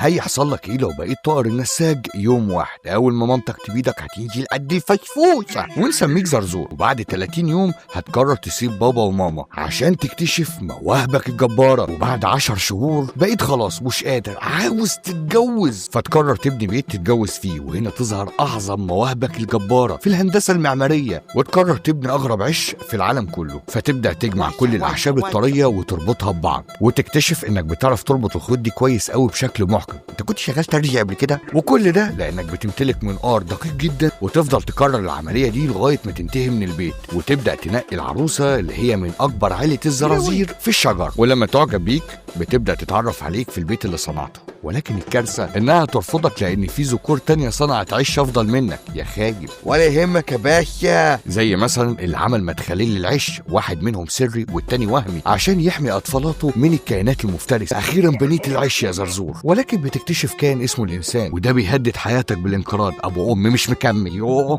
هيحصل لك ايه لو بقيت طائر النساج يوم واحد؟ اول ما مامتك تبيدك هتنزل قد الفشفوشه ونسميك زرزور، وبعد 30 يوم هتقرر تسيب بابا وماما عشان تكتشف مواهبك الجبارة، وبعد 10 شهور بقيت خلاص مش قادر عاوز تتجوز، فتقرر تبني بيت تتجوز فيه، وهنا تظهر اعظم مواهبك الجبارة في الهندسة المعمارية، وتقرر تبني اغرب عش في العالم كله، فتبدا تجمع كل الاعشاب الطريه وتربطها ببعض، وتكتشف انك بتعرف تربط الخيوط دي كويس قوي بشكل محكم. انت كنت شغال ترجي قبل كده؟ وكل ده لانك بتمتلك منقار دقيق جدا، وتفضل تكرر العملية دي لغاية ما تنتهي من البيت، وتبدا تنقي العروسة اللي هي من اكبر عيله الزرازير في الشجر، ولما تعجب بيك بتبدا تتعرف عليك في البيت اللي صنعته، ولكن الكارثة انها ترفضك لان في ذكور تانية صنعت عش افضل منك يا خايب. ولا يهمك يا باشا. زي مثلا اللي عمل مدخلين للعش، واحد منهم سري والتاني وهمي عشان يحمي اطفالاته من الكائنات المفترسة. اخيرا بنيت العش يا زرزور، ولكن بتكتشف كائن اسمه الانسان، وده بيهدد حياتك بالانقراض. ابو ام مش مكمل يوه.